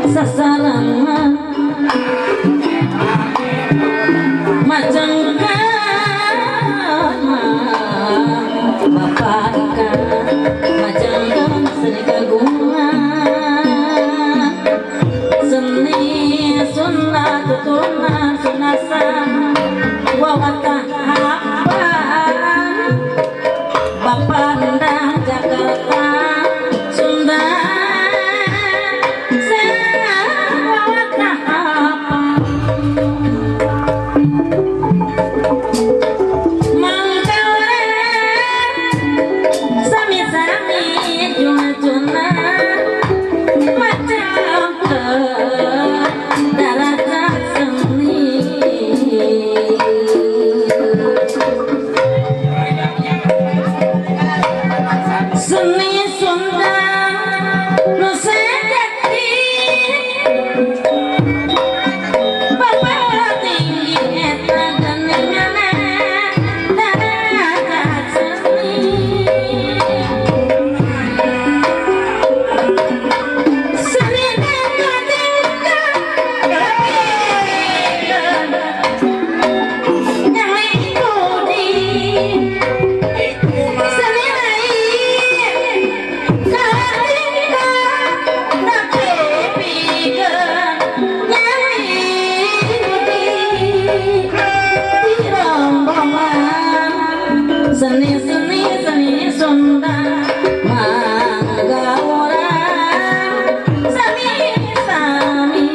Sasarengan Majengkeun Bapak Ika majengkeun seni kagungan seni Sunda tuturunan sunasan wawatahapan Bapandang Jakarta Sunda wawatahapan Mangkale sami-sami juna-juna macam darajat seni. Seni Sunda nu sejati Bapak tinggi eta geuninganna darajat seni. Seni nyali budi seni lain katinggal tapi pikeun nyali budi di rombongan seni seni seni Sunda mangga urang sami sami.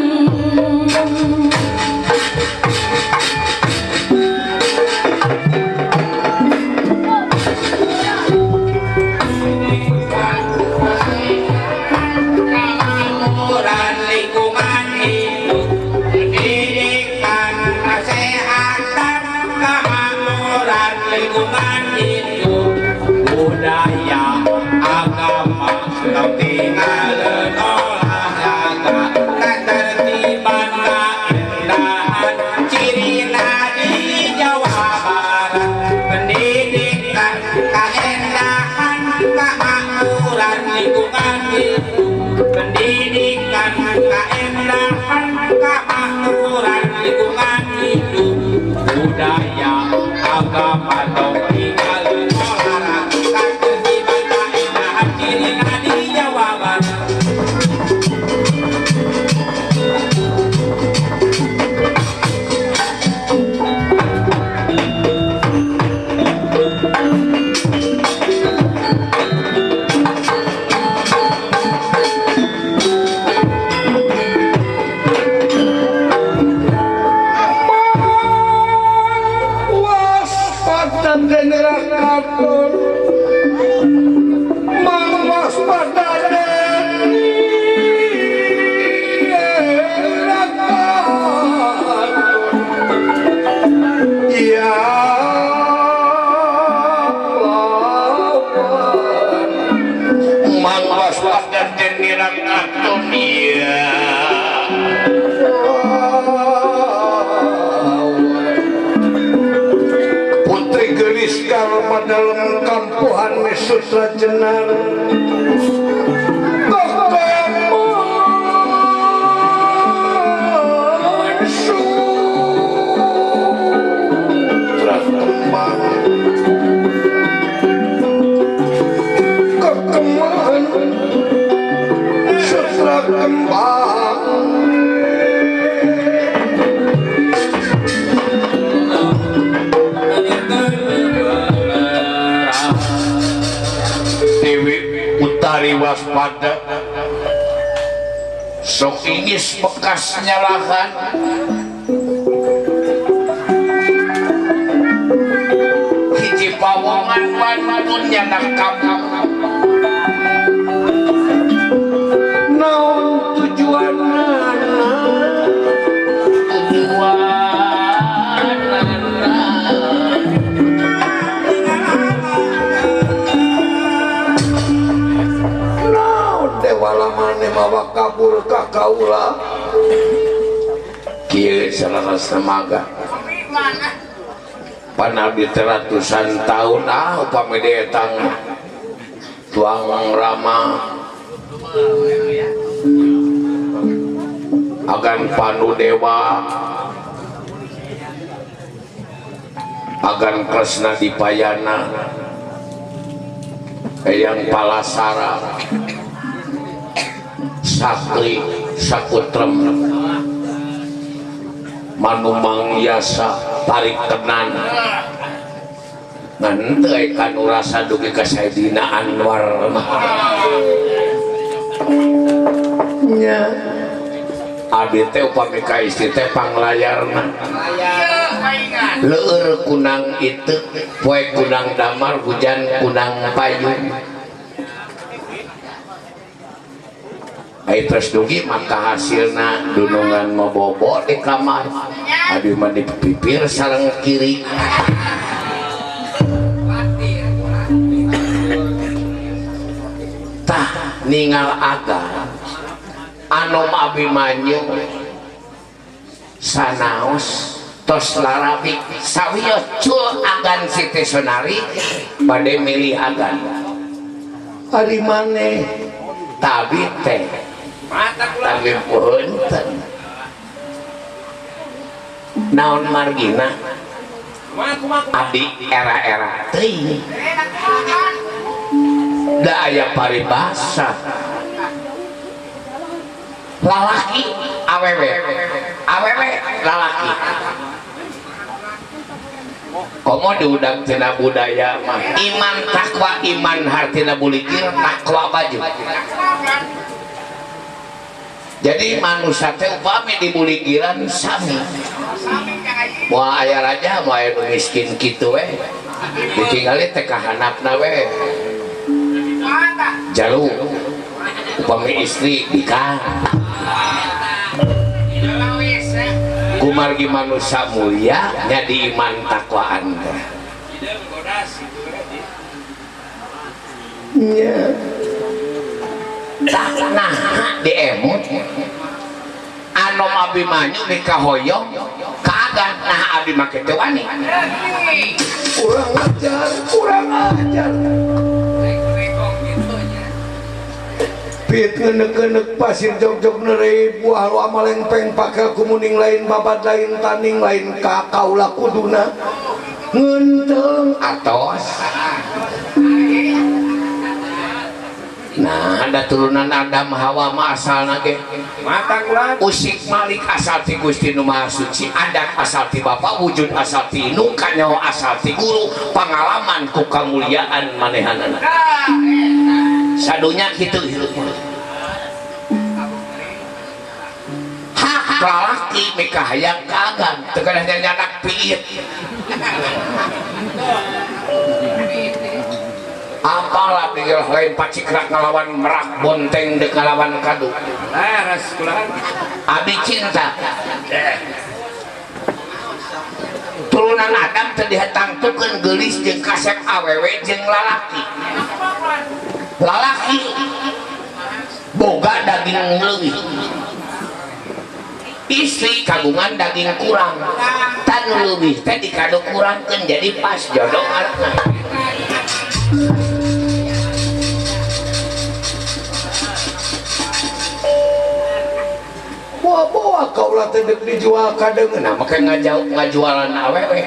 Kemakmuran lingkungan hidup, pendidikan, kesehatan, kemakmuran lingkungan hidup, budaya, agama, tong tinggalin olahraga, ketertiban, keindahan, cirina di Jawa Barat, pendidikan, keindahan, kemakmuran lingkungan hidup, pendidikan, keindahan, kemakmuran lingkungan hidup, budaya, agama, tong tinggalin olahraga, ketertiban, keindahan, cirina di Jawa Barat. Waspada generator mang waspada generator ya lawan mang waspada generator ya lawan. Putri Gelis kalma dalam kampuhan Sutra Jenar Kekeman Sutra Kembang Kekeman Sutra Kembang. Dewi Utari waspada sok ingis bekas nyalahan hiji pawongan wantun nyanak kamu naon tujuanana tujuanana naon dewala mane mawa kabur ka kaula kieu salaras semaga panabdi ratusan tahun upami detang tuang rama Agan Panudewa Agan Kresna Dipayana Eyang Palasara Sakri Sakutrem Manumang Yasa Tarik Tenan ngan teu kanu rasa dugi ka Sayyidina Anwar mah nya abdi teh upami ka istri teh panglayarna leueur kunang itu poe kunang damar hujan kunang payung ai terus dugi maka hasilna dunungan mabobo di kamar abdi mah di pipir sareng kiri tah ningal agan anom Abimanyu sanaos tos larabik sawios cul agan Siti Sonari bade milih agan ari maneh tabi teh tabi punten naon margina abdi era-era teuing da aya paribasa lalaki awewe awewe lalaki komo diundang tina budaya mah iman takwa iman hartina bulikir takwa baju jadi manusia teh upami dibulikiran sami moal aya raja moal aya nu miskin kitu we ditinggali teh kahanapna we jalu upami istri nikah kumargi manusia mulia nya di iman takwaan teh nya tah nah diemut anom Abimanyu mikahoyong kaagan nah abdi make teu wani kurang ajar kurang ajar pit ngenek-ngenek pasir jog-jog nerei buah lu amalengpeng pakel kumuning lain babat lain taning lain kakaula kuduna ngenteng atos. Nah ada turunan Adam Hawa mah asalna ge usik Malik asal ti Gusti Nu Maha Suci adat asal ti Bapa wujud asal ti Indung kanyawa asal ti guru pangalaman ku kamuliaan manehanana sadunya kitu hirup mah hak lalaki mikahayang kagan teu kedah nyandak piit apalah tinggal lain pacikrak ngalawan merak bonteng dek ngalawan kadu abi cinta turunan Adam teu dihatangtukeun geulis jeung kasep awewe jeung lalaki lalaki boga daging leuwih istri kagungan daging kurang tan leuwih teh dikado kurangkeun jadi pas jodoh ngaranna. Bawa-bawa kaulah teh deuk dijual ka deungeun. Nah, make ngajualan awewe.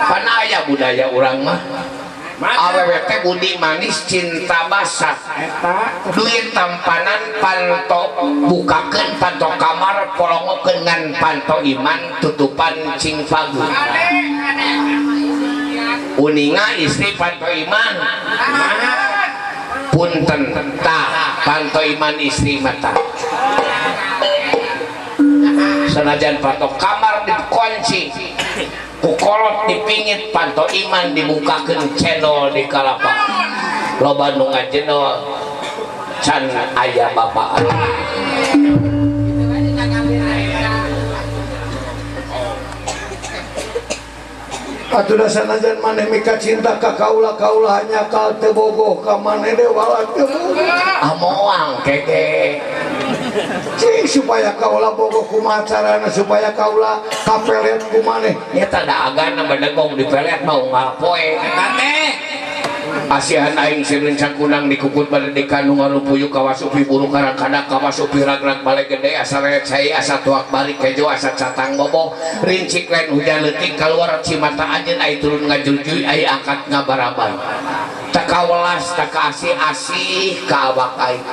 Pan aya budaya urang mah. Awewe teh budi manis cinta basah. Duit tampanan panto bukakeun panto kamar polongokeun ngan panto iman tutupan cing fagu. Uninga istri panto iman. Punten tah panto iman istri mata. Sanajan panto kamar dikunci kukolot dipingit panto iman dibukakeun cendol di kalapa loba nu ngajendol can aya bapak. Atuh da sanajan maneh mika cinta ka kaula kaula hanya kal teu bogoh ka maneh dewa teu bogoh. Ah moal keke. Cing supaya kaula bogoh kumaha carana supaya kaula kapelet ku maneh. Nya tah da agana bedegong dipelet mah unggal poe. Eta teh. Asihan aing sirencang kunang dikukut pada dikanu ngalupuyu kawasupi buru karangkana kawasupi ragrag bale gede asa reret cai asa tuak balik kejo asa catang bobo rincik lain hujan leutik kaluar cimata anjeun ai turun ngajurjuy ai angkat ngabarabay teka welas teka asih-asih ka awak aing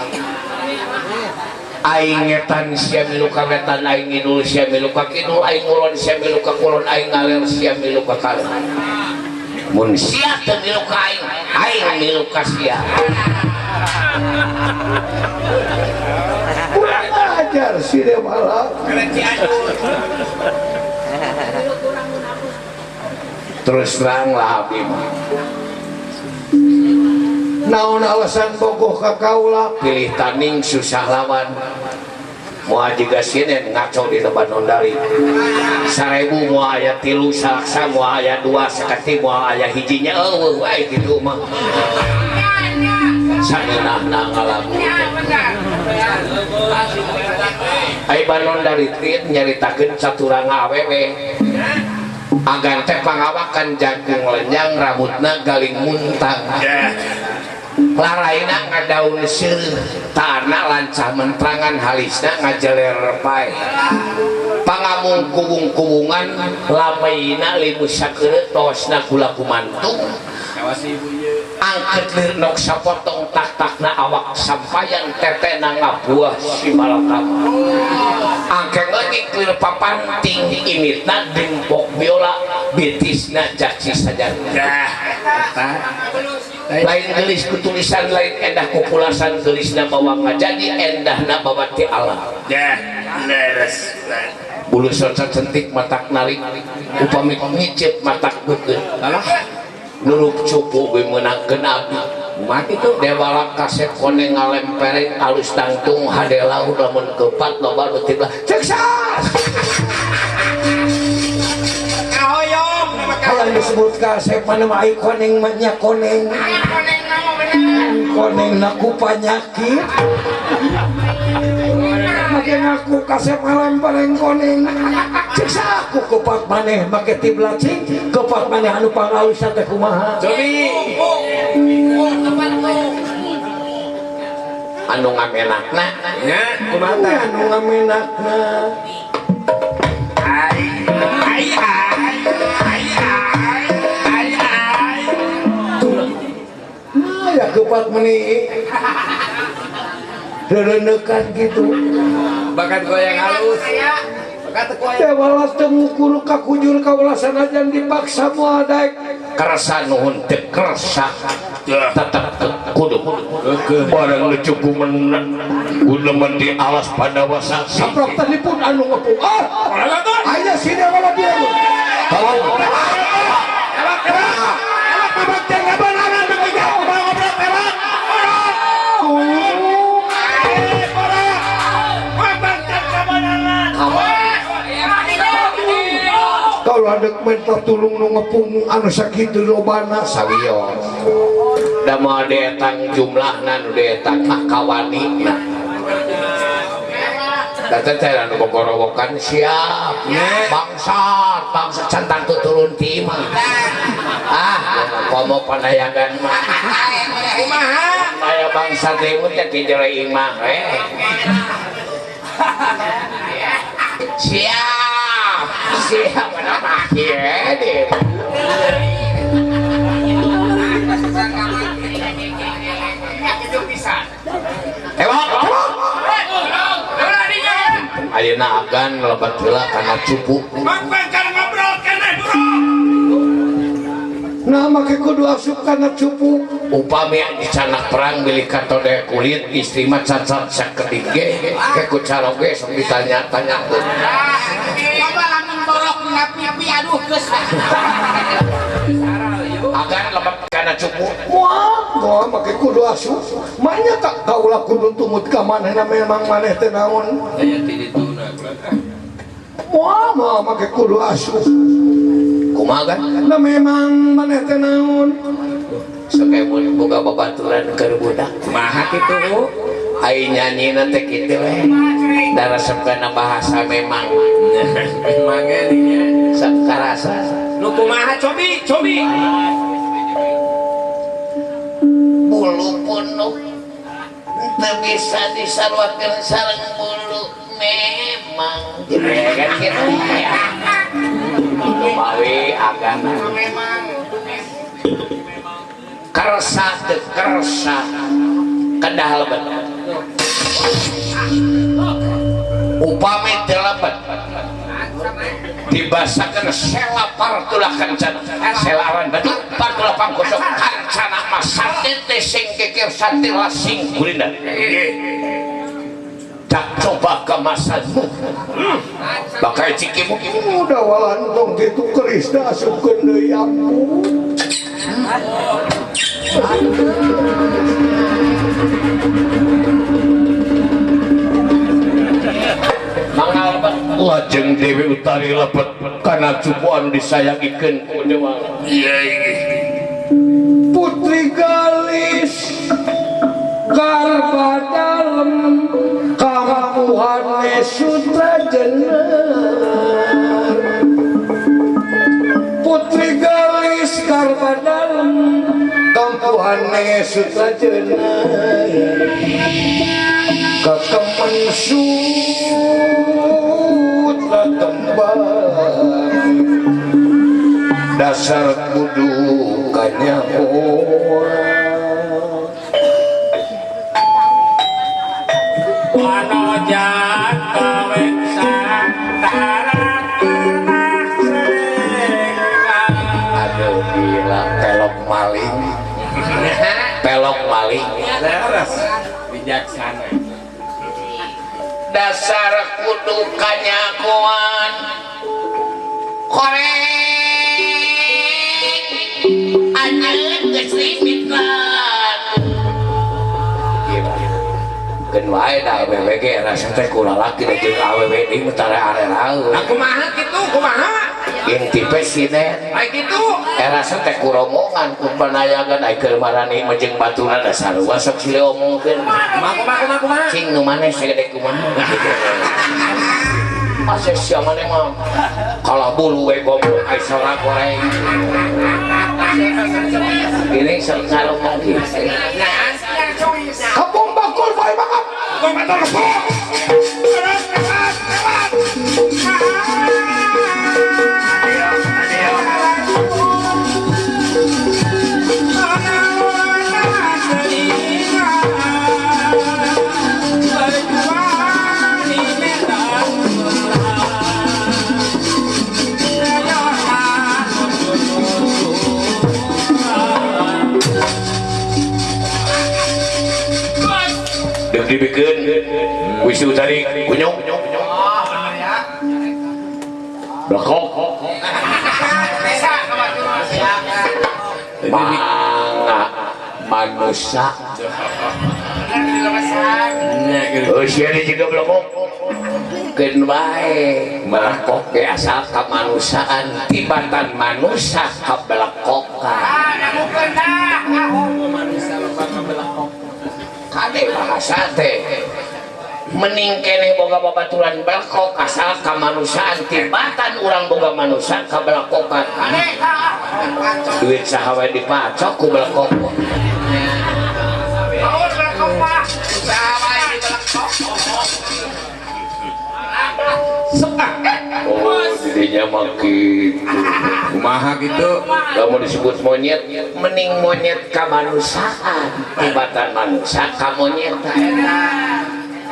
aing ngetan sia milu ka wetan aing ngidul sia milu ka kidul aing ngulon sia milu ka kulon aing ngaler sia milu ka kaler mun sia teu milu ka aing aing milu ka sia. Kurang ajar si Dewala. Terus terang lah abdi mah. Naon alasan bogoh ka kaula? Pilih tanding susah lawan. Moal jiga sieun ngaco di tempat nondari. 1000 moal aya 3 salaksa moal aya 2 sakati moal aya hijinya eueuh wae kitu mah. Sangeunahna ngalagu. Ai Banondari teh nyaritakeun saturang awewe. Agan teh pangawakan jangkung lenyang rambutna galing muntang. Laraina ngadaun seureuh, taana lancah mentrangan halisna ngajeler pae. Pangamung kubung-kubungan lameina limus sakeureuh tosna kula kumantung. Angket lir nok sapotong tak-takna awak sampayan tetena ngabuah si malakama. Angke leutik lir papanting imitna dengpok biola bitisna jaksi sajarna. Lain gelis ku tulisan lain endah ku pulasan gelisna bawa ngajadi endahna bawa ti alam. Bulu soca centik matak narik upami ngicip matak beukeut. Nurup cupu we meunangkeun abdi. Mati tuh. Dewala kasep koneng ngalempereng alus tangtung hade laut lamun kepat loba nu tiblah. Cek sas. Kahoyong. Kalau disebut kasep mana mah ai koneng mah nya koneng. Koneng naku panyakit. Make ngaku kasep ngalempereng koneng. Cek saku kepat maneh make tiblah cing kepat maneh anu pangalusna teh kumaha. Cobi. Anu ngamenakna Nya kumaha teh? Anu ngamenakna. Ai ai ai ai ai ai ai. Nah, ya kepat meni. Rereneukan gitu. Bakat goyang halus. Bakat goyang. Dewala teu ngukur ka kujur kawelasan ajan dipaksa moal daek. Kersa nuhun teu kersa tetep kudu. Barang nu cukup menang kudu menti alas Pandawa saksi. Saprok tadi pun anu ngepung. Ah, aya si Dewala bieu. Tolong. Kalau ada minta tulung nu ngepung anu sakitu lobana sawios. Da moal dietang jumlahna nu dietang mah kawanina. Da teh teh anu bogorowokan siap. Bangsat, bangsat can tangtu turun ti imah. Ah, komo panayagan mah. Kumaha? Aya bangsat deui teh ti jero imah we. Siap. Siap mana kieu deh. Ewok. Ayeuna agan lebat heula kana cupu. Nah make kudu asup kana cupu. Upami dicanak perang bilih katode kulit istri mah cacat sakedik ge ke ku caroge sok ditanya-tanyakeun. Coba lamun borok dina pipi aduh geus. Agan lebat kana cupu. Moal, moal make kudu asup. Manya tak kaula kudu tumut ka manehna memang maneh teh naon. Aya ti dituna. Moal, moal make kudu asup. Kumaha kan? Nah memang maneh teh naon. Sok mun boga babaturan keur budak. Kumaha kitu? Ai nyanyina teh kitu we. Da resep kana bahasa memang. Memangnya dinya. Sok karasa. Nu kumaha cobi, cobi. bulu punuk teu bisa disaruakeun sareng bulu memang kan kitu ya. Mawi agama kersa teu kersa kedah lebet upami teu lebet dibasakeun sela partula kancana selaran batu partula pangkosok kancana mah sate sing kekir sate lasing gurinda tak coba kemasanmu bakal cikimu udah walantong kitu kerisna asupkeun deui ampun. Mangalbet lajeng Dewi Utari lebet kana cupu anu disayangikeun ku Dewala. Iya iki. Putri Galis garba dalem kampuhane sutra jenar. Putri Galis garba dalem kampuhane sutra jenar. Kakemen sutra kembang dasar kudu kanyahoan. Aduh gila pelok maling. Pelok maling. Leres bijaksana. Dasar kudu kanyahoan. Korek anjeun geus limitan. Gila. Keun wae da awewe ge rasa teh kulalaki da jeung awewe deui mah tara areraeun. Nah kumaha kitu kumaha? Inti presiden. Ai kitu. Rasa teh kuromongan ku panayagan ai keur marani mah jeung baturna da sarua sok silih omongkeun. Kumaha kumaha kumaha? Cing nu maneh sagede kumaha. Asa sia maneh mah kalah bulu we goblok ai sora goreng. Gini sok ngaromong kieu. Kampung bakul bae bakap. Dek dibikeun wis Utari kunyuk blekok mangga manusia usia ini juga blekok keun bae melekok ge asal kamanusiaan tibatan manusia kabelekokan kade bahasa teh mening keneh boga babaturan belekok asal kamanusiaan tibatan urang boga manusia kabelekokan duit saha wae dipacok ku belekok. Oh jadinya mah gitu. Kumaha gitu? Kamu disebut monyet, mending monyet kamanusiaan tibatan manusia kamonyetan.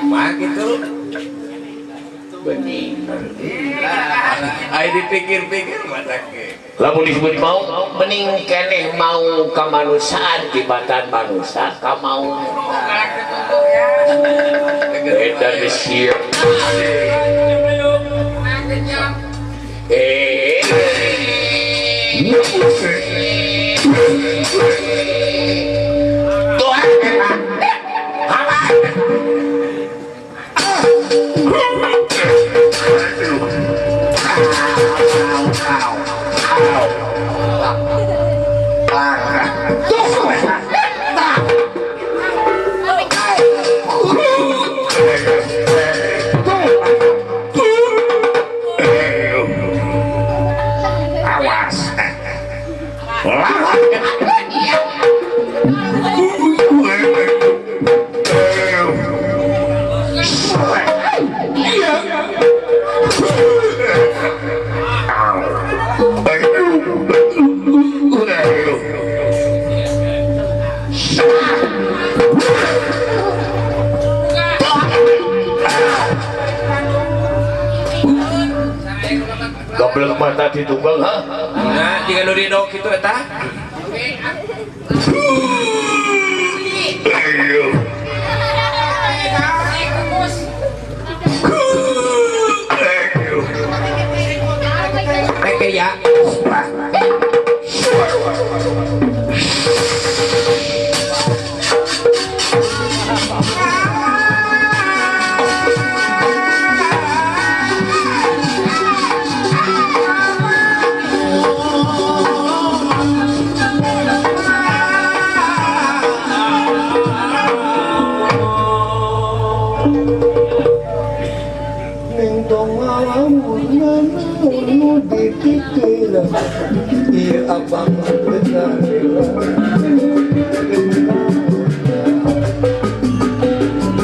Kumaha gitu? Bening. Ai dipikir-pikir mah teh. Lamun disebut mau, mending keneh mau kamanusiaan tibatan manusia kamau. Edan sieu. Goblok mata di tukang ha? Nah, jika nu ridho kitu eta. Rek ya. Iya abang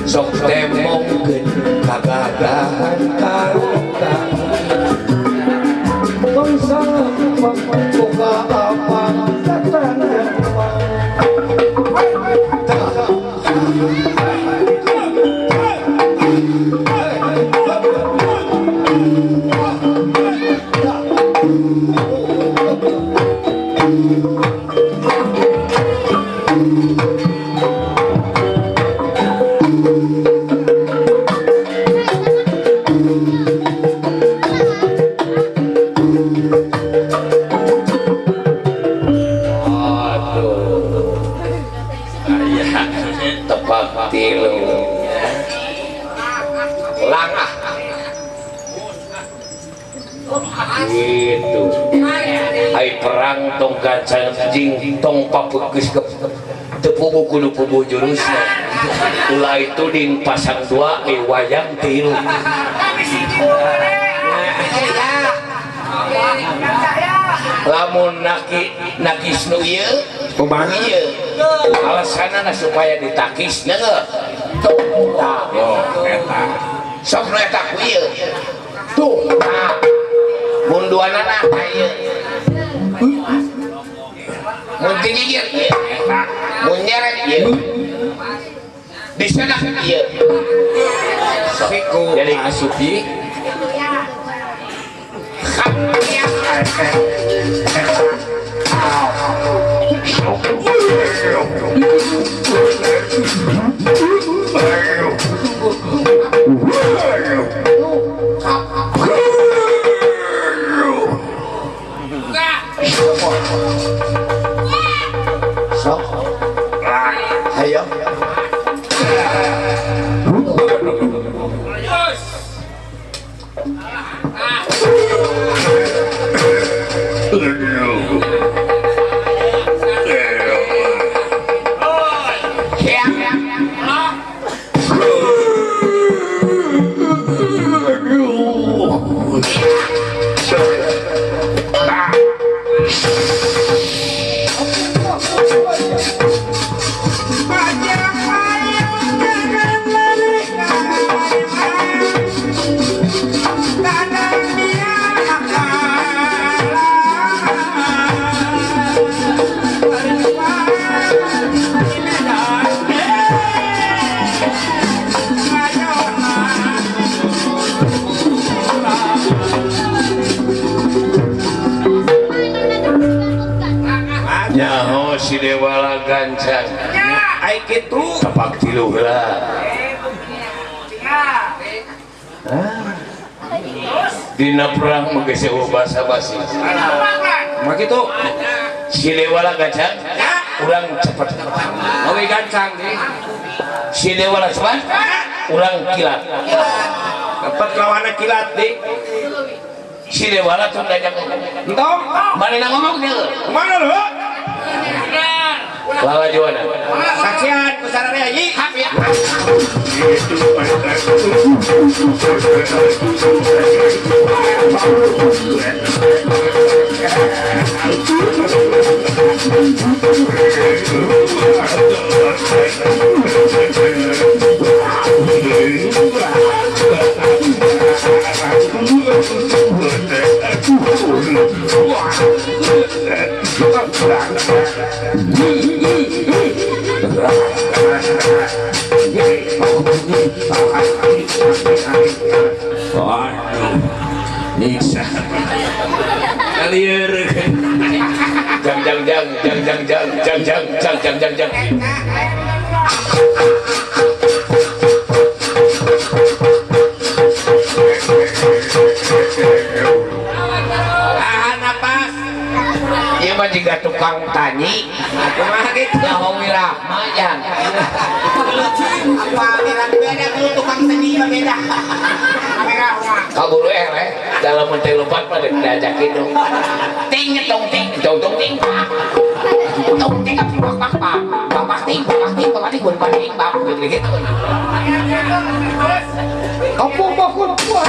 sok temongkeun kagagahan karota bangsa boga apa katanya. Aduh. Aya tepak tilu. Langah. Gitu. Ai perang tong gancang jing tong papegeus ke teu puguh kudu puguh jurusna. Ulah itu ding pasang dua wayang tilu. Lamun naki nakis nu ieu Kumaha? ieu alasanana supaya ditakis deungeun. Tuh tah. Oh, eta. Sok nu eta ku ieu. Tuh tah. Mun duanana ka ieu. Mun tigigir ieu. Eta. Mun nyeret ieu. Disedak ieu. Siku Jadi asupi. Sok hayo. Nyaho si Dewala gancang. Ai kitu. Tepak tilu heula. Dina perang mah geus eueuh basa-basi. Mah kitu. Si Dewala gancang, urang cepet. Leuwih gancang deui. Si Dewala cepat, urang kilat. Cepet lawanna kilat deui. Si Dewala tong dajak ngomong. Entong. Manehna ngomong deui. Kumaha lho? Lalajoana. Saksian ku sararea ieu. Hak ya. Nyiksa. Kalieur. Jang jang jang jang jang jang jang jang jang jang jang jang. Tahan napas. Ieu mah jiga tukang tani. Kumaha kitu? Nyaho wirahma jang. Apa aliran beda dulu tukang seni mah beda. Kaburu eleh dalam menteh lompat mah dek diajakin dong. Ting tong ting tong tong ting. Tong ting pak pak pak pak pak ting pak ting pak ting pak ting pak gitu gitu. Kampung bakun buah.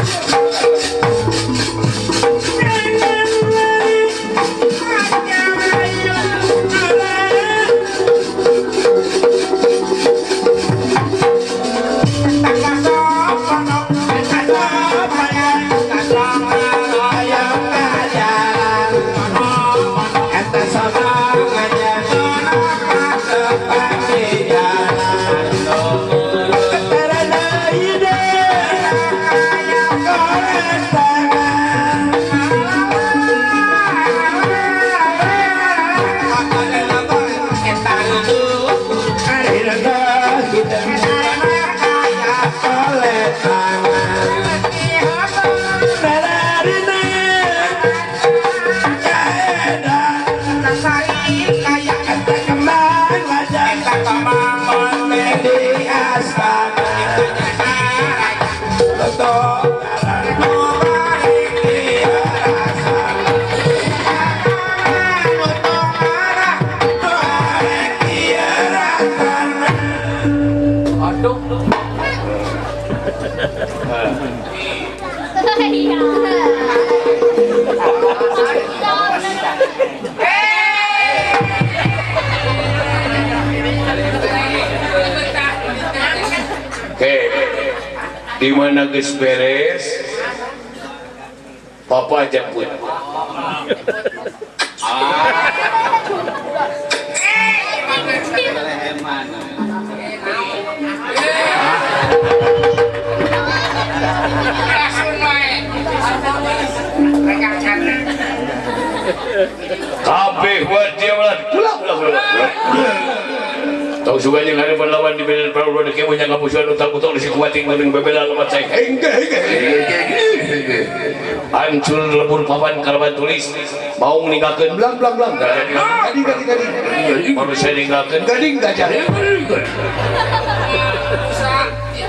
Oke, di mana geus beres? Papa jemput. Kabeh buat dia ulah ulah ulah ulah. Tong sugan yang hadapan lawan di medan perang roda kemo yang ngapusuan utang utang di sikuating maning bebela lemat saya. Hancur lebur papan kalaban tulis mau meninggalkan Blang blang blang. Gading gading gading. manusia ninggalkan Gading gajah.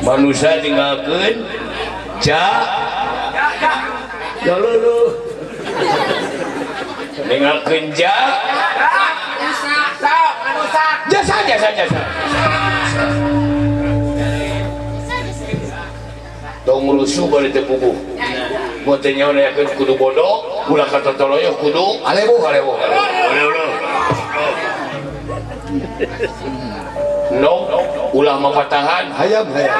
manusia tinggalkan ja ya lu ninggalkan ja jasa jasa jasa tong rusuh bari teu puguh mun teu nyaho nayakeun kudu bodoh ulah katotoloyo kudu alebuh alebuh no ulah mapatahan Hayam hayam.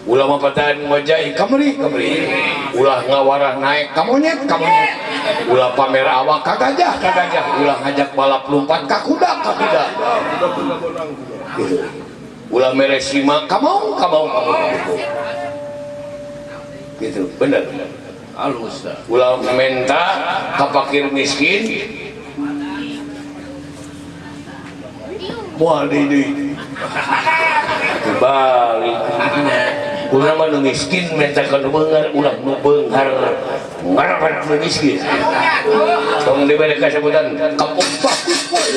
ulah mapatahan ngojay Kameri kameri. ulah ngawarah naik Kamonyet kamonyet. ulah pamer awak Kagajah kagajah ulah ngajak balap lompat kakuda kakuda. Gitu. Ulah mere sima kamau kamau kamau gitu bener Halus. ulah menta ka fakir miskin Moal deui deui. Balik ulah mah nu miskin menta ka nu beunghar ulah nu beunghar ngarapat nu miskin tong dibere kasebutan kampung Bakun buah.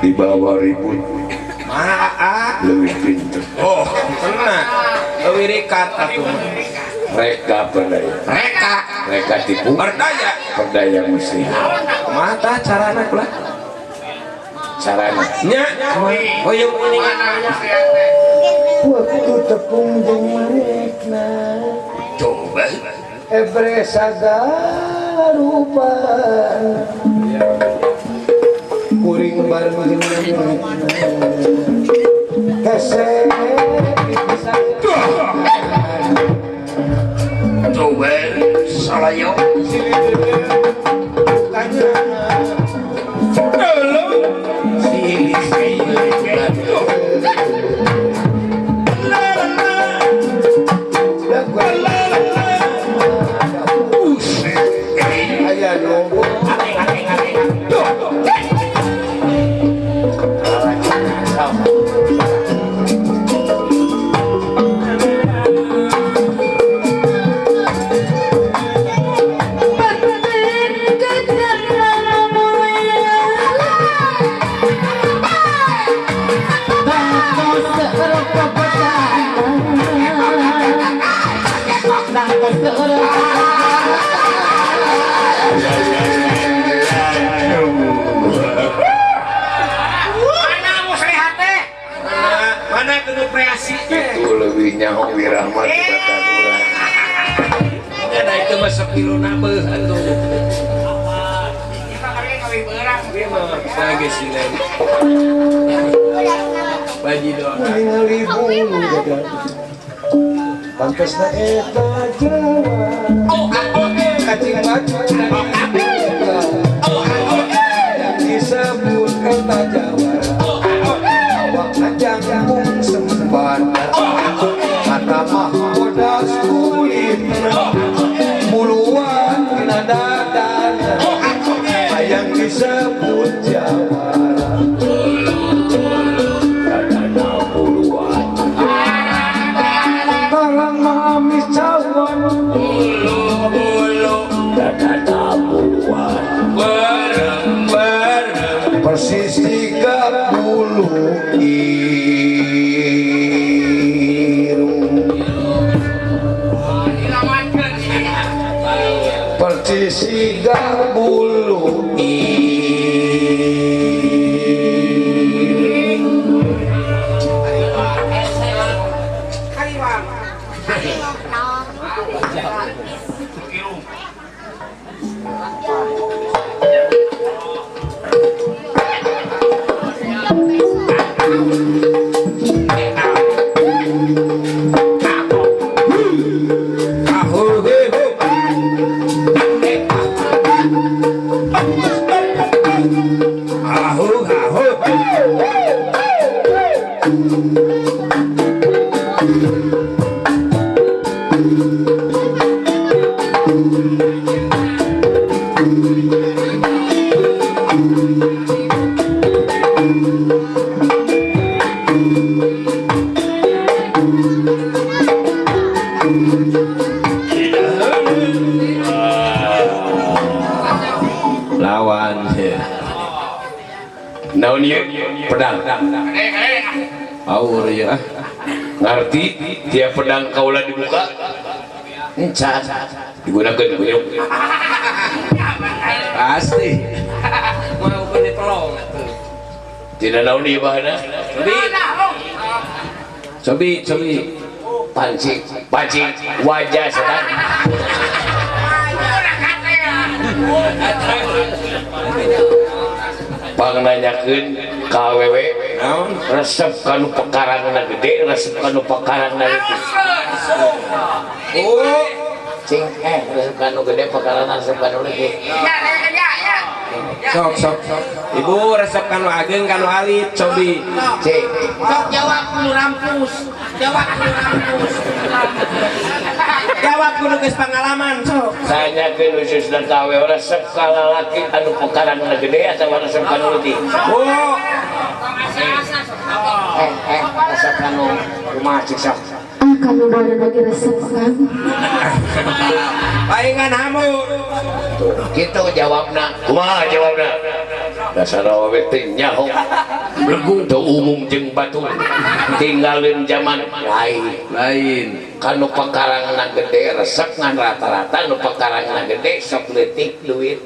Dibawa ribut. Mana Leuwih pinter. Oh, tenang. Leuwih rikat atuh. Reka berdaya. Reka. Reka tipu. Berdaya. Berdaya muslihat. Mata carana kula. Carana. Nya. Hoyong kuningan. Waktu tepung jeung manekna. Coba. Ebre sagarupan. Kuring bareng jeung manekna. Hese bisa. Coba salayo. Itu lebih nyaho wirahmat tibatan urang. Ada itu masuk kilo nabeuh atuh. Lagi sih lain. Baji doang. Ningali bulu gagal. Pantasna eta Jawa. Kacing baju yang disebut eta Jawa. Awak ngajangkung sembada. Mata mah bodas kulitna. Buluan dina dadana. Hayang disebut Jawara. Dadana buluan. Tarang mah amis cawan. Bulu-bulu Dadana buluan. bareng-bareng. Persis tiga bulu irung. Persis tiga bulu irung. Lawan naon ieu pedang aur ya ngarti tiap pedang kaula dibuka encan digunakeun guyuk pasti mau kena tolong atuh tidak naon ieu bahanna cobi cobi pancing pancing wajah setan pangnanyakeun ka awewe naon resep kanu pekarangna gede resep kanu pekarangna leutik. Oh cing resep kanu gede pekarangna resep kanu leutik. Sok sok ibu resep kanu ageng kanu alit cobi cing Sok jawab kudu rampus, jawab kudu rampus. Jawab kudu geus pangalaman sok. Tanyakeun khususna ka awewe resep ka lalaki anu pekarangna gede atawa resep kanu leutik. Oh Resep kanu kumaha cik sok. Ah, kami baru lagi resep kan. Palingan hamu. Tuh, kitu jawabna. Kumaha jawabna? Dasar awewe teh nyaho. Belegu teu umum jeung batur. Tinggalin zaman lain. Lain. Kanu pakarangna gede resep ngan rata-rata nu pakarangna gede sok leutik duit.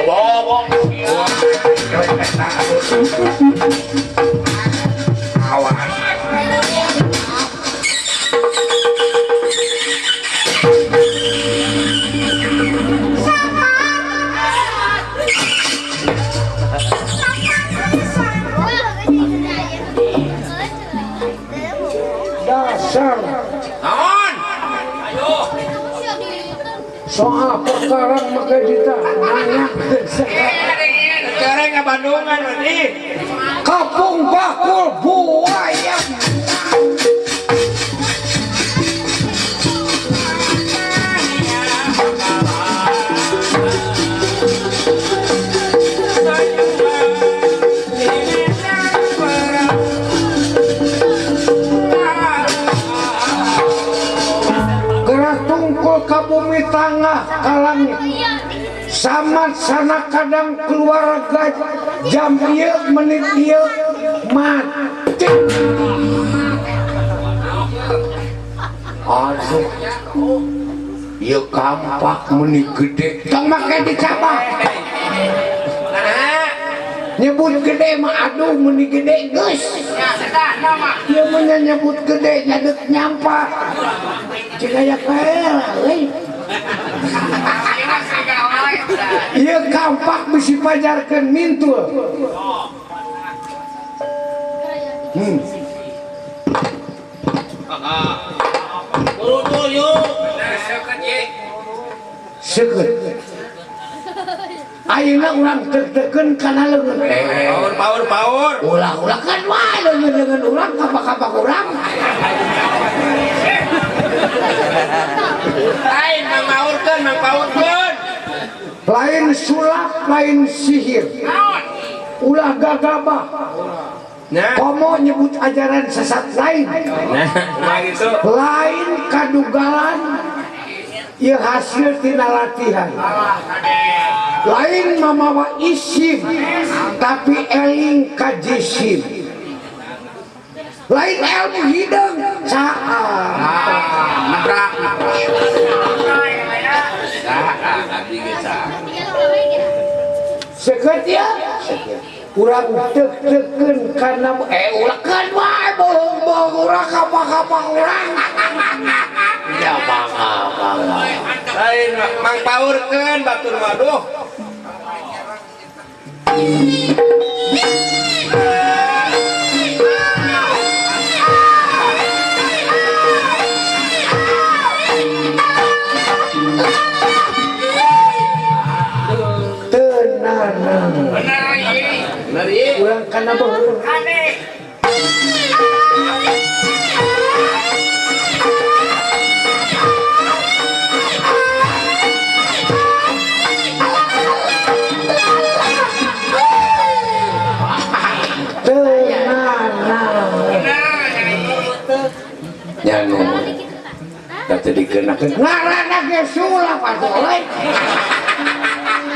Lobok. Awas. Dasar Naon? Ayo. Soal perkara maka ditanya. Sekarang ke Bandungan berarti. Kapung bakul buaya. Gerak tungkul ka bumi tangah ka langit. Samad sana kadang keluarga jam ieu menit ieu mati. Aduh, ieu kampak meni gede. Tong make dicabak. Nyebut gede mah aduh meni gede geus. Ieu mah nyebut gede nyadek nyampak. Cik aya kael euy. Ieu kampak bisi pajarkeun mintul. Buru yuk. Seukeut. Ayeuna urang tek-tekeun kana leungeun. Paur paur paur. Ulah-ulah kan wae leungeun-leungeun urang kapak-kapak urang. Lain mang maurkeun mang paurkeun. Lain sulap, lain sihir. Ulah gagabah. Nah, Komo nyebut ajaran sesat lain. nah gitu. Lain kadugalan ieu hasil tina latihan. Lain mamawa isim tapi eling ka jisim. Lain ilmu hideung saha. Nabrak. Saha abdi ge saha. Seukeut ya. Urang tek-tekeun kana ulah keun wae bohong-bohong urang kapak-kapak urang. Ya mangga mangga. Lain mang paurkeun batur mah duh. Tenang. Bener ieu. Urang kana bohong. Tenang. Nya nu da teu dikenakeun. Ngaranna ge sulap atuh euy.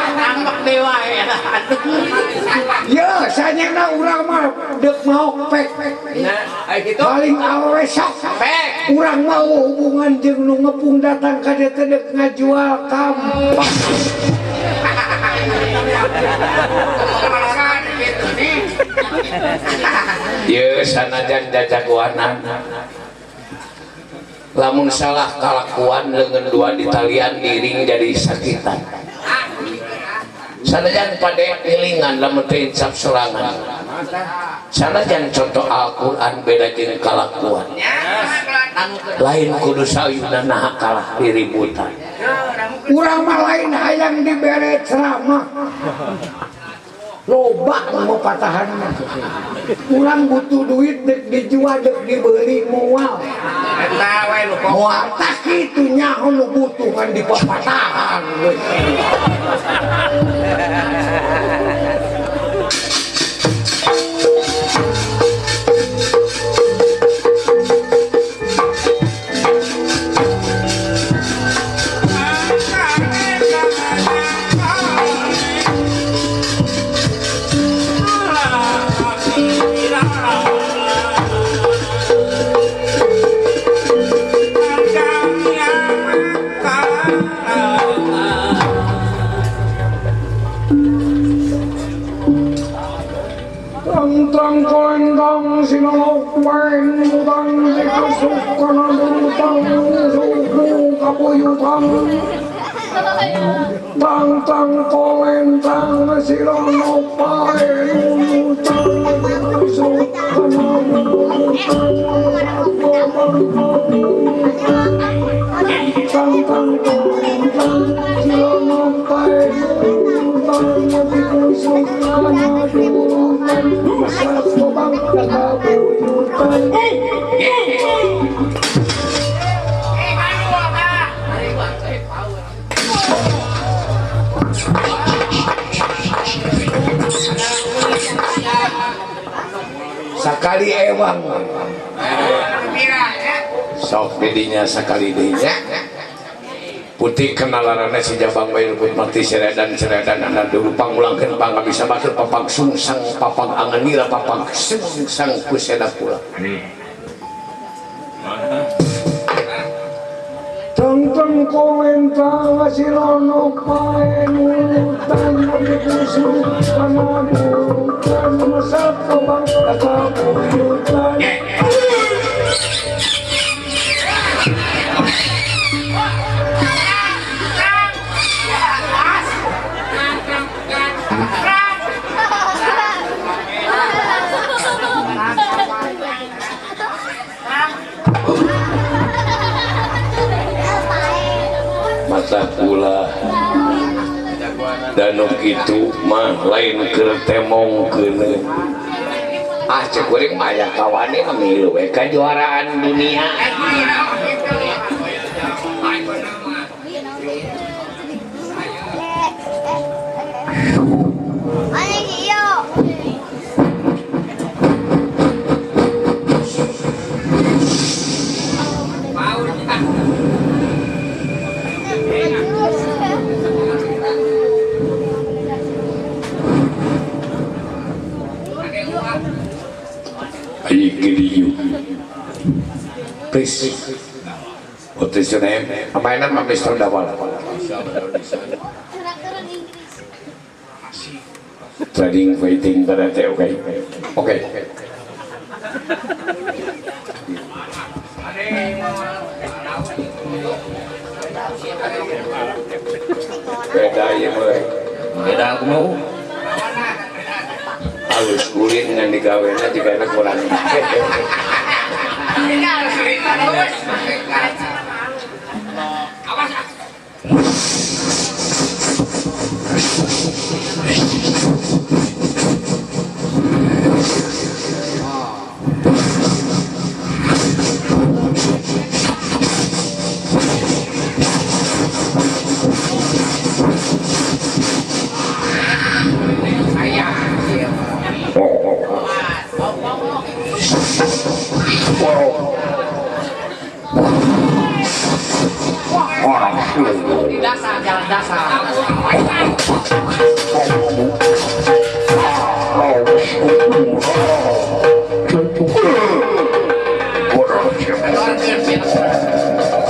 Ngambek dewa ya. Ye, sanyana urang mah deuk maok pek. Nah, ai kitu. Paling awewe sok. Pek. Urang mau hubungan jeung nu ngepung datang ka dieu teh deuk ngajual kampak. Ye sanajan jajagoanan. Lamun salah kalakuan leungeun dua ditalian diring jadi sakitan. Sanajan pade pilingan lamun teu insaf sorangan. Sanajan contoh Al-Qur'an beda jeung kalakuan. Lain kudu sayuna naha kalah diributan. Urang mah lain hayang dibere ceramah. Loba mau patahan mah. Urang butuh duit dek dijual dek dibeli moal. Eta we nu pok. Moal tak kitu nyaho nu butuh ngan dipapatahan we. Masuk kana lutang suku kabuyutan tang tang kolentang sirono pae lutang masuk kana lutang tang tang kolentang sirono pae lutang masuk kana lutang masuk kabuyutan. Sakali ewang sok didinya sakali dinya putih kenalanana si Jabang bae luput mati seredan-seredan anda dulu pangulangkeun pangabisa batur papang sungsang papang anganira papang sungsang kuseda pula. Teng kolentang sirono pae nutan kusuk kana bukan masak bang kabuyutan. Mata pula danuk itu mah lain keur temong keuneuh. Ah cek kuring mah aya kawane mah ngilu we kajuaraan dunia. Please, what is your name? My name is Mr. Dawala. Trading, waiting, karate, okay? Okay. Beda ya, boy. Beda aku mau. Halus kulit dengan digawena juga enak kurang.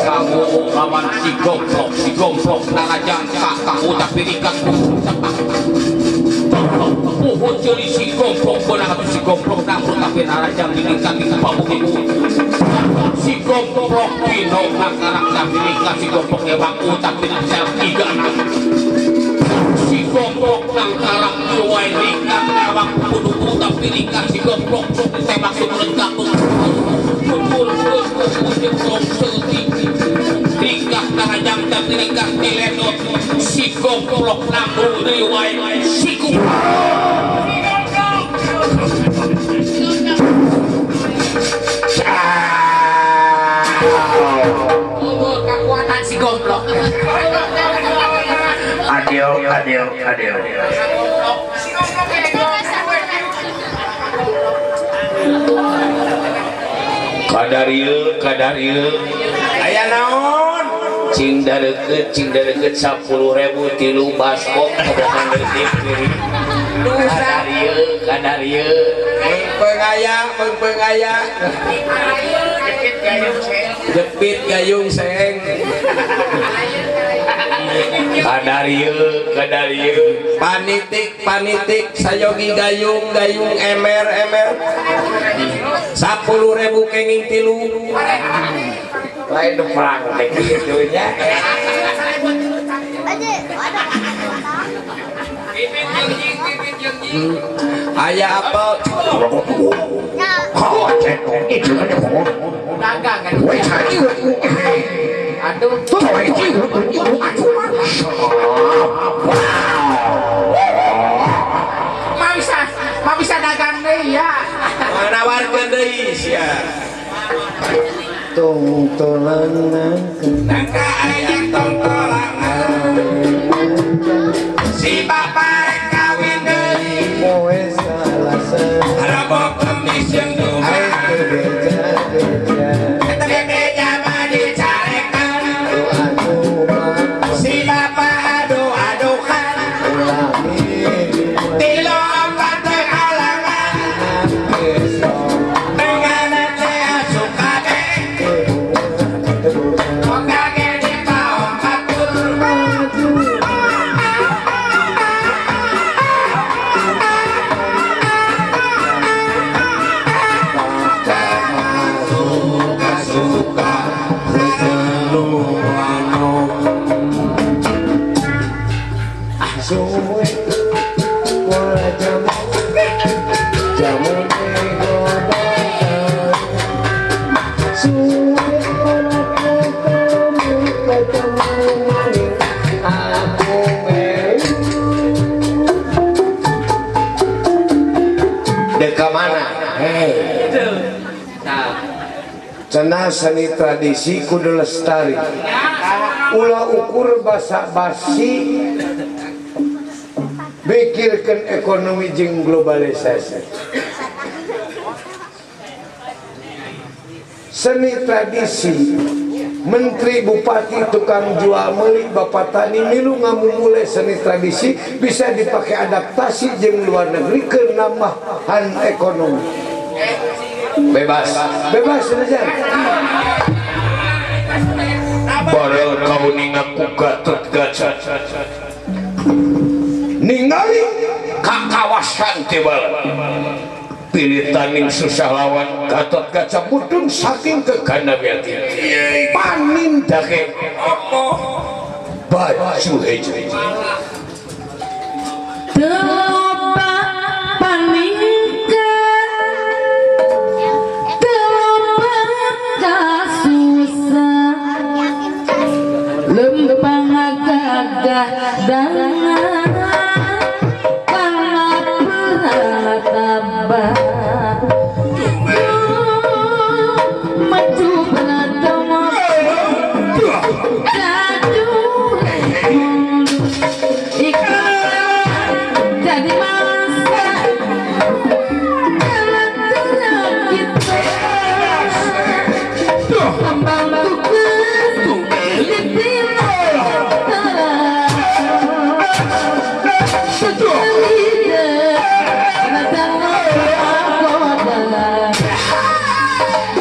Kamu lawan si gomplok narajang kamu tapi ikat puhut ceri si gomplok benar si gomplok namun tapi narajang diikat di pabuk si gomplok dino nakarak tapi ikat si gomplok ewaku tapi sel tiga si gomplok nakarak luwai ikat ewak kudu tapi ikat si gomplok tembak sumurut kamu tingkah tarajang tapi ringkah diledot si gomplok nambung riwai si kekuatan si gomplok. Adio adio adio. Kadarieu kadarieu aya naon cing dareukeut 10.000 tilu baskom kobokan leutik kiri. Kadarieu kadarieu peung aya jepit gayung seeng. Kadarieu kadarieu panitik panitik sayogi gayung gayung emer emer 10.000 kenging tilu. Lain perang teh kitu nya. Aya apa? Dagang kan. Aduh. Mah bisa dagang deui ya. Nawarkeun deui sia. Tong-tolangan Nangka aya tong-tolangan. Si bapak rek kawin deui. Poe Salasa. Rebo Kemis jeung Jumat. Ai teu beja-beja. Eta beja mah dicarekan. Anu mah Si bapak adu-adukan. ulah minuman. Tilu opat teu halangan. Besok Tengahna teh asup kabeh. Moga ge dipaong batur. Suka-suka suwe pola jamu jamu godokan suwe ora ketemu ketemu maning aku melu. Deka mana? Hei, cenah seni tradisi kudu lestari. Ulah ukur basa-basi mikirkeun ekonomi jeung globalisasi. Seni tradisi menteri bupati tukang jual meuli bapak tani milu ngamumule seni tradisi bisa dipakai adaptasi jeung luar negeri ke nambahan ekonomi. Bebas. Bebas saja. Barel kau ningaku Gatot Kaca. Ningali ka kawasan tebal. Pilih taning susah lawan Gatot Kaca mudun saking keganawiati. Panindake baju hejo. Telopak paningkeun, telopak kasusah, lempang gagah dangan kana prataba. Maju pratama gaduh ikan jadi mangsa jalan kita kembang tuker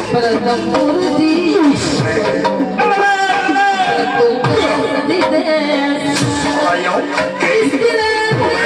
bertempur di di desa istirahat.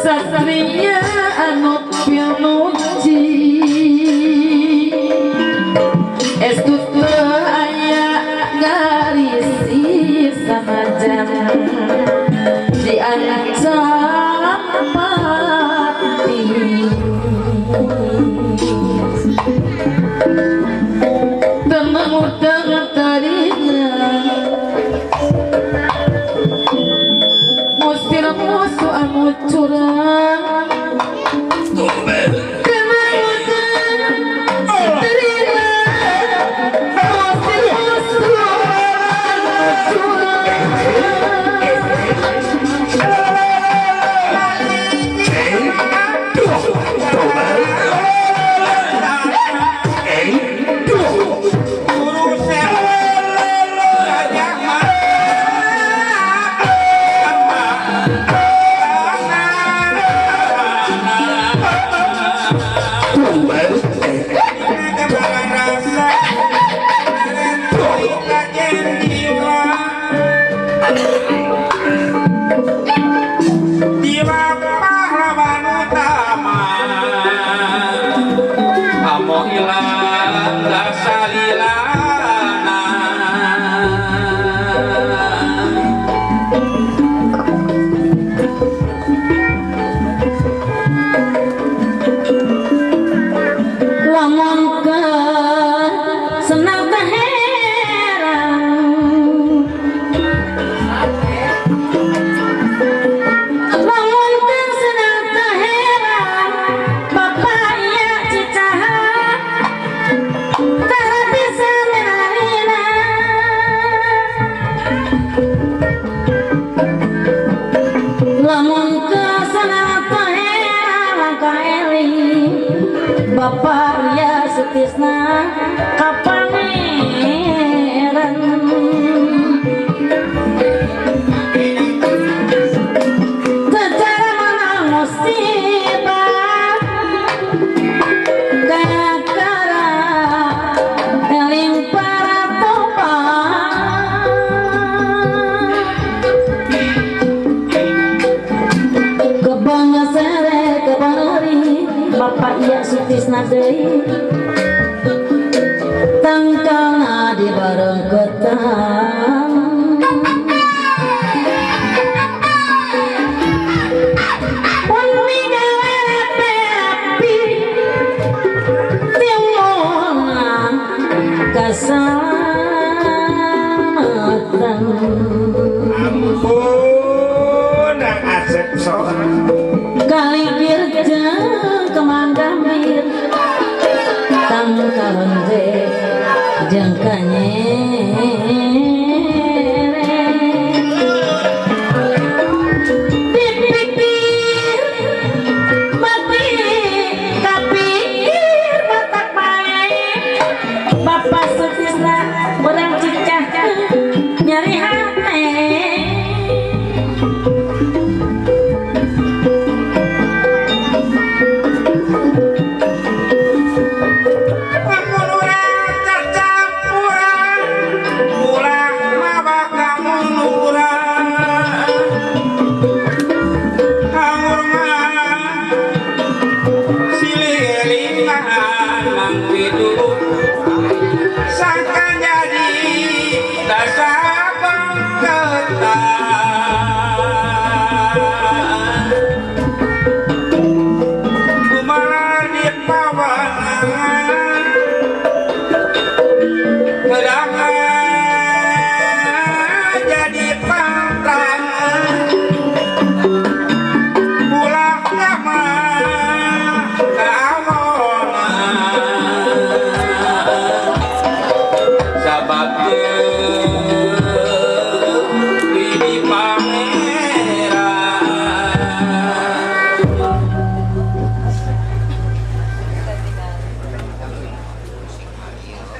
Satria anut pianuji estu teu aya garisi sanajan diancam mati. Tenang utang taringa musir musuh anu curang. Tenang utang taringa musir musuh anu curang. Bapak ya Sutisna ka pangeran secara menang musibah gara-gara eling para topang kebangga sere. Bapak iya Sutisna deui tangkalna di barengketan pun migawe timona kasalamatan. Ampun Asep soang Kalikir jeung kemandamir tangkalon teh jeung kanyere dipikir mati kapikir batak bae Bapak Sutisna urang cicah nyari hate.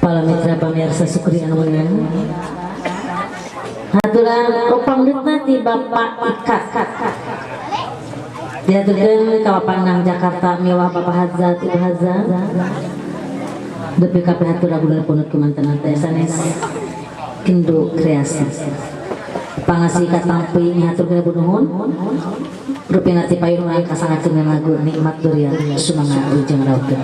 Para mitra pamirsa Sukri anu mulia. Haturan upangdutna ti Bapak Ikat. Diaturkeun ka Bapak Nang Jakarta miwah Bapak Hazat Ibu Hazat. Dupi kabeh hatur lagu punut kumantenan teh sanes Kindu Kreasi. Pangasih katampi ngaturkeun nuhun. Rupina ti payun urang kasangakeun lagu Nikmat Durian Sumangga Wilujeng Rawuhkeun.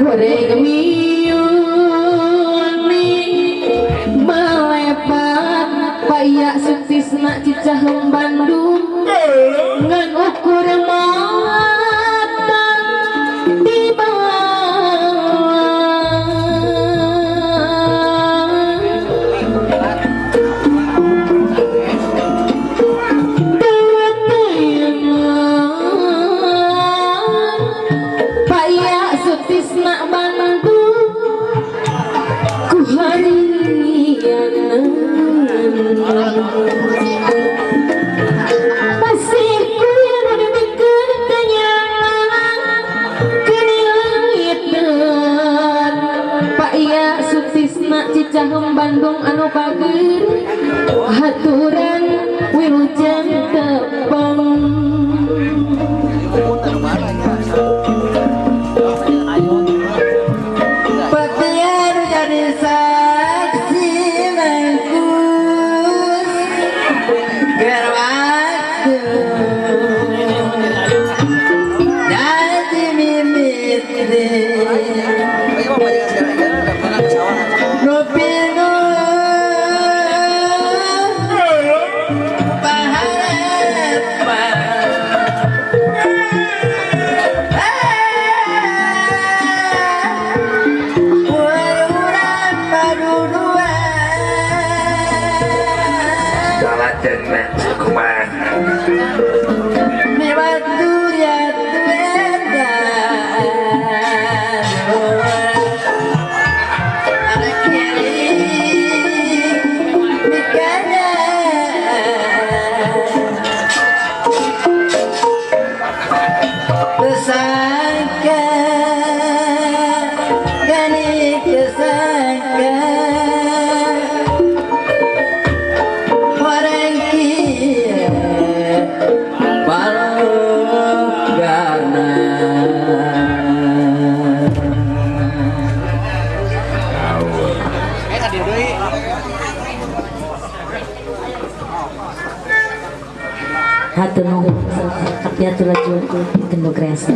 Horeng miuni melepas. Iya Sutisna Cicahem Bandung ngan ukur mata di Pak Iya Sutisna Bandung ku harian Cicahem Bandung anu bager haturan wilujeng tepang. Petian jadi saksi mangkus gerwaktu jadi mimiti Kesangka gani kesangka orang kia balok gana. Hatur nuhun kapiatur laju Indo Kreasi.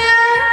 Tersangka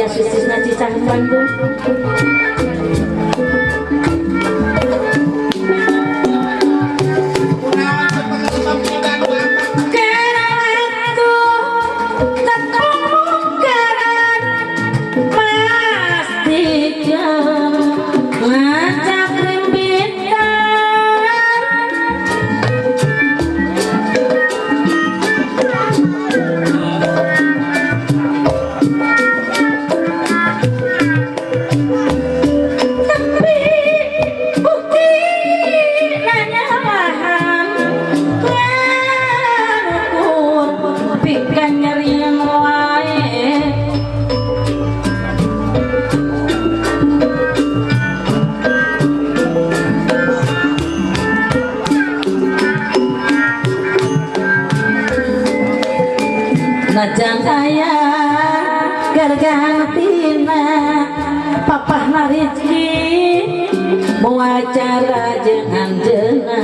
Iya Sutisna Cicahem Bandung. Najan aya gargantina papahna rezeki moal cara jeung anjeunna.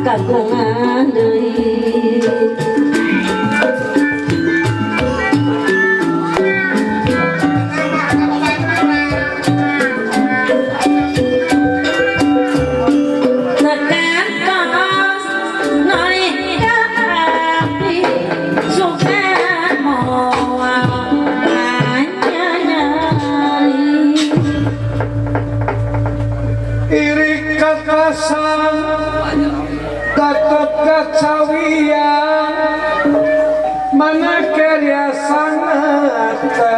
Kagungan deui tekan kos nolih ka abdi sugan moal nyanyari Irik kakasan Gatot Kacawian mana karya sanata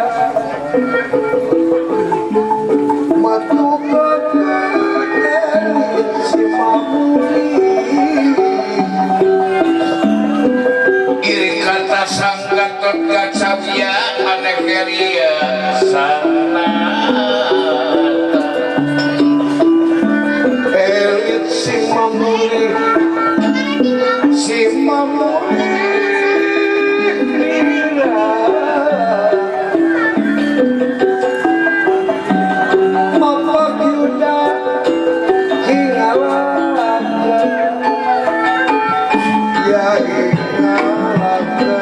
matu kegedelit si mamuli Irik kata sang Gatot Kacawian mana karya sanata elit si mamuli si mamuli Mapak Yuda hingalaka ya hingalaka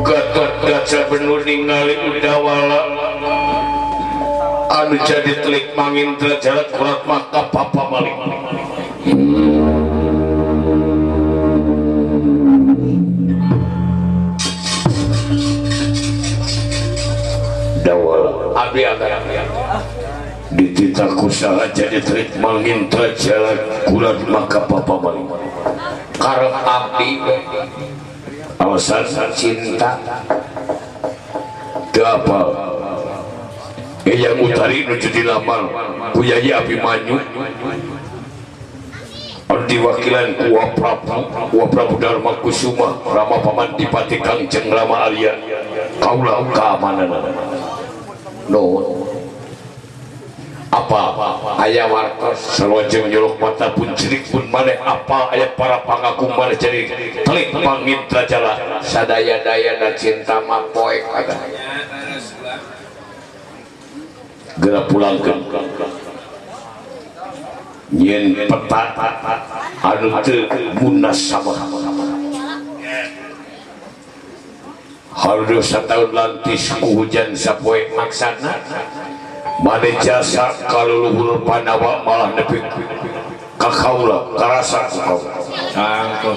Gatot Kaca benur ningali Udawala anu jadi telik mangin jalan kurat maka papa malik Dawala abdi agak dititah kusaha jadi telik mangin jalan kurat maka papa malik karep abdi alasan cinta teu apal Eyang Utari nuju dilamar ku Yayi Abimanyu anu diwakilan ku Wa Prabu Dharma Kusuma Rama Paman Dipati Kangjeng Rama Arya kaula keamanan nuhun Apa aya wartos salojeng nyolok mata pun cerik pun maneh apa aya para pangakung maneh jadi telik pangindrajala Sadaya-dayana cinta mah poek ada. Geura pulangkeun nyieun peta anu teu munasabah. Haruduh sataun lantis ku hujan sapoe Maksana maneh jasa kaluluhur Pandawa malah nepi ka kaula karasa ku kaula.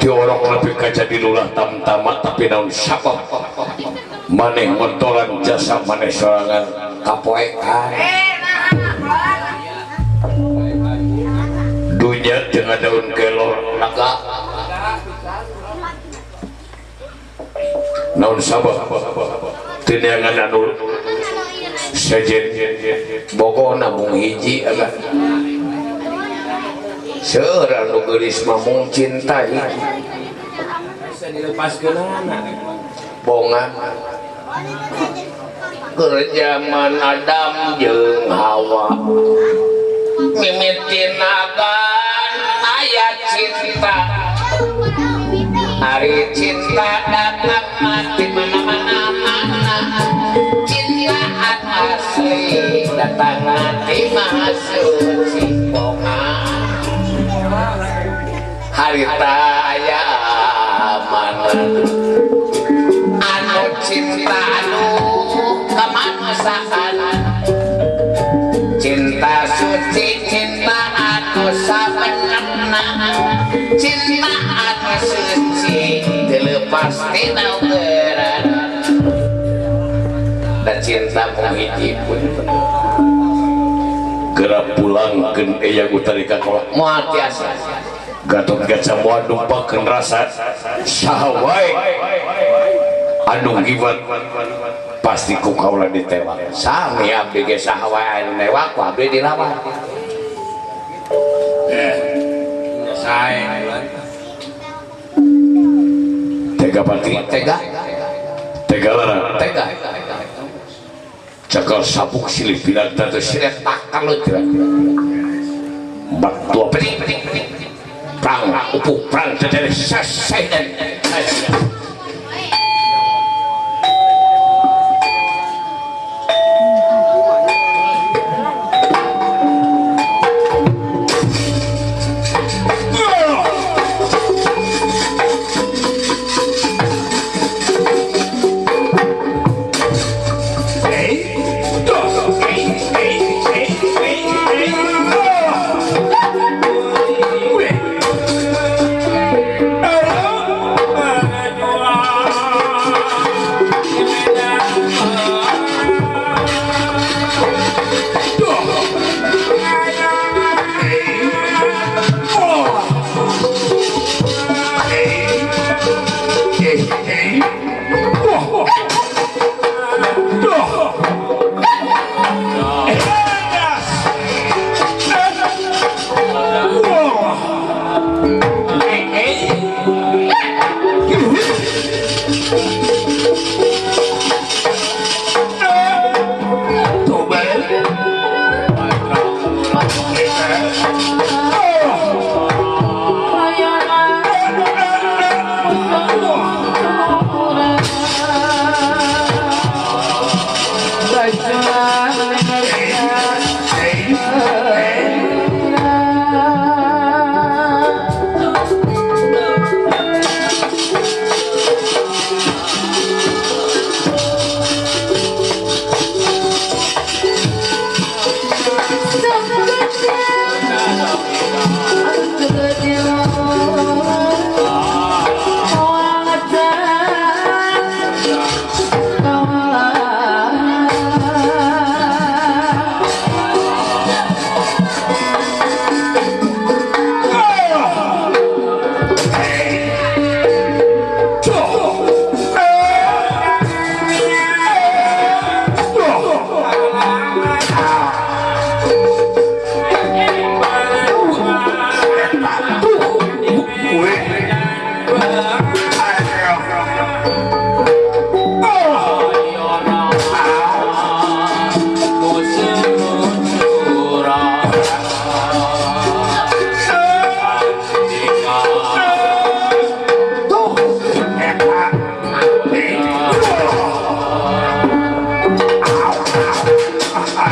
Tiorok nepi ka jadi lulah tamtama tapi naon sabab maneh motoran jasa maneh sorangan kapoekan. Dunya teu ngadaun kelor Naga naon sabab teu neangan anu sejen bogona mung hiji aga. Seueur anu geulis mah mung cinta hiji. Bisa dilepaskeunana. Bongan keur zaman Adam jeung Hawa mimitinagan aya cinta. Ari cinta datang mati mana-mana mana. Cinta asli datang mati maha suci bongan. Harita aya amanah anu cinta anu kemanusiaan. Cinta suci cinta anu sabenerna. Cinta anu suci dilepas tina ugeran. Dan cinta mung hiji pun Geura pulangkeun eyang Utari ka kolot moal tiasa. Gatot Kaca moal numpakeun rasa saha wae anu ngiwat pasti ku kaula ditewak. Sami abdi ge saha wae anu newak ku abdi dilawan. Sae. Tega pati Tega tega lara tega. Cakal sabuk silih bilang tatu Silih takalun bak dua peting perang upuk perang terjadi selesai dan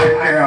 Berjuang.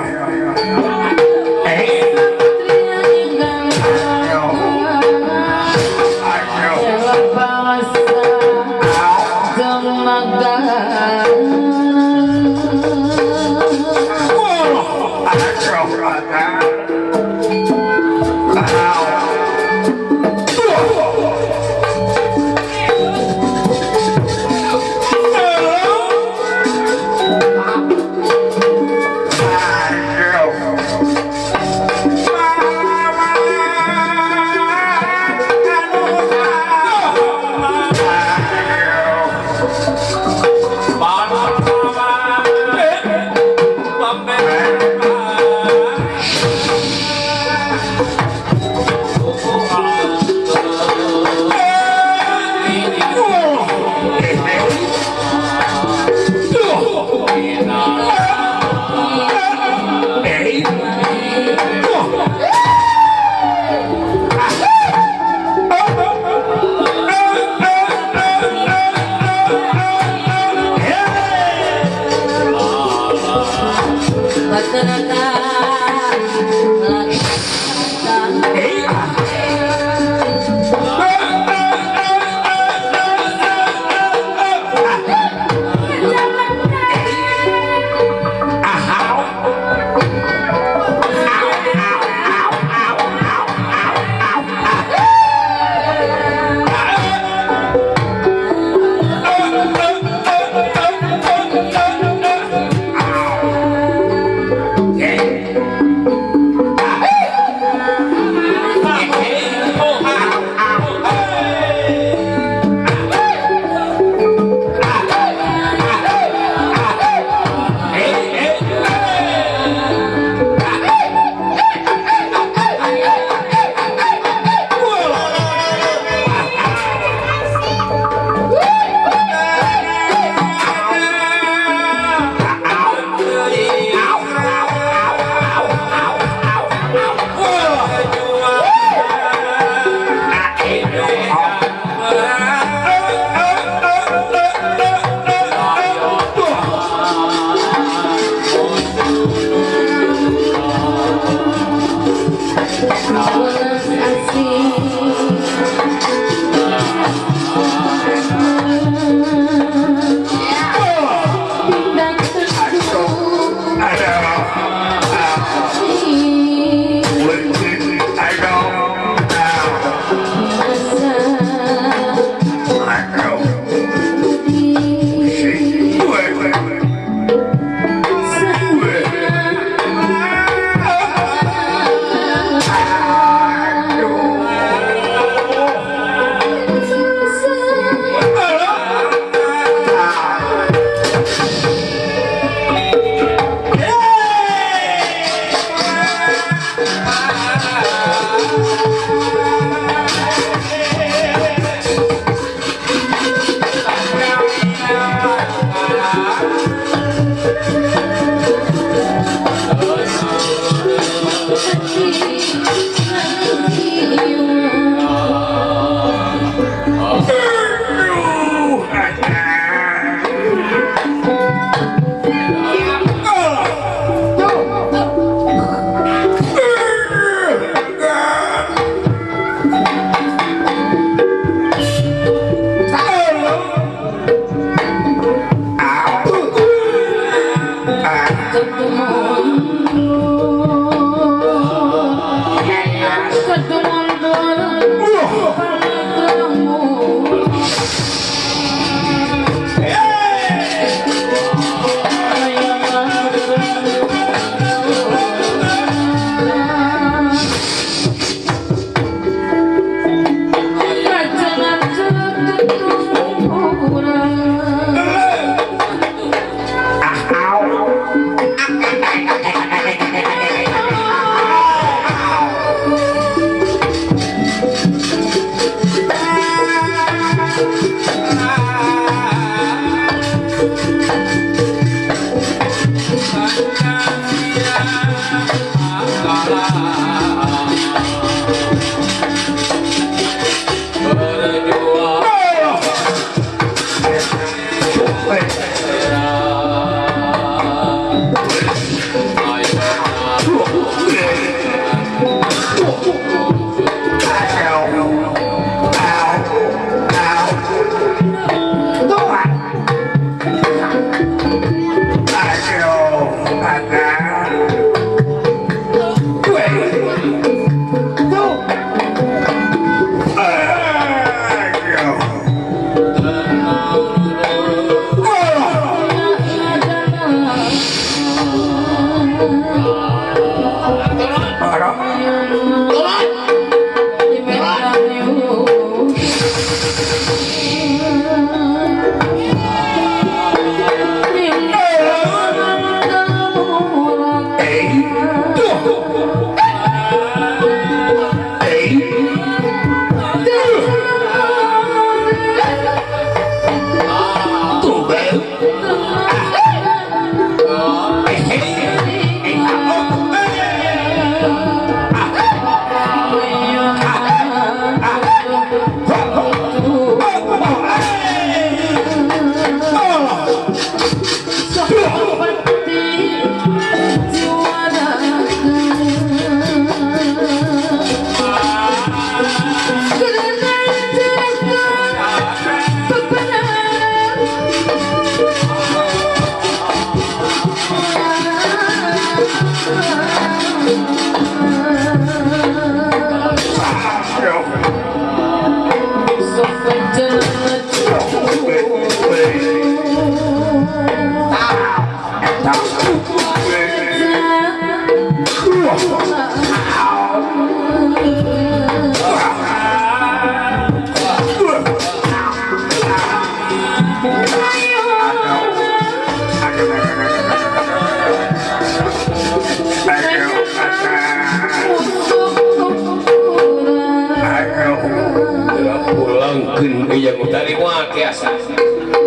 Pulangkeun euy utari mah tiasa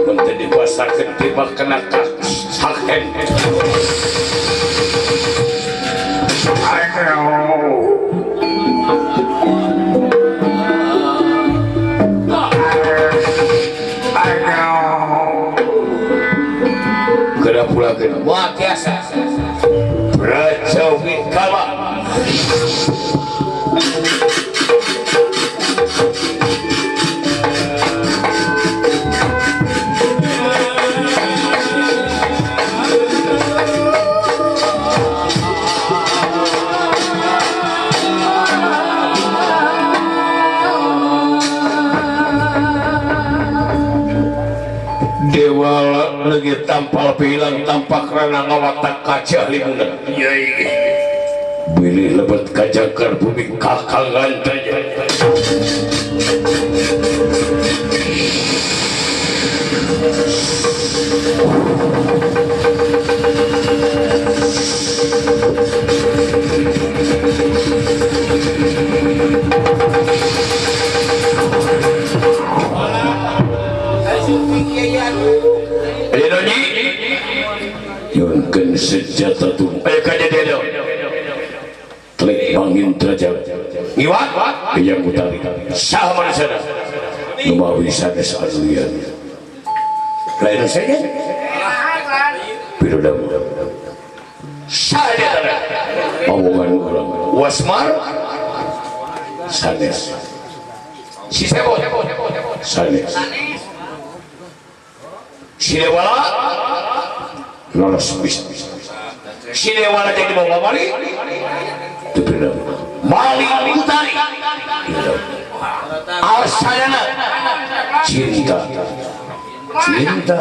mun teu dibasakeun tiba kena saken. Geura pulangkeun moal tiasa. Raja Wikala Dewala lagi tampal bilang tampak rana ngawatak kaca limunan. Bilih lebet kajakar bumi kakangan tanya. Yunkeun senjata tuh. Ayo kaja dia. Telik bangin derajat. Ngiwat yang utari. Sah manusia. Lumawi sanes anuyan. Lain saja. Pirodamu. Sah dia tadi. Omongan orang. Wasmar sanes. Si Sebot sanes. Si Dewala lolos bisa. Si Dewala jadi bawa mali. Mali utari. Arsadana cinta. Cinta.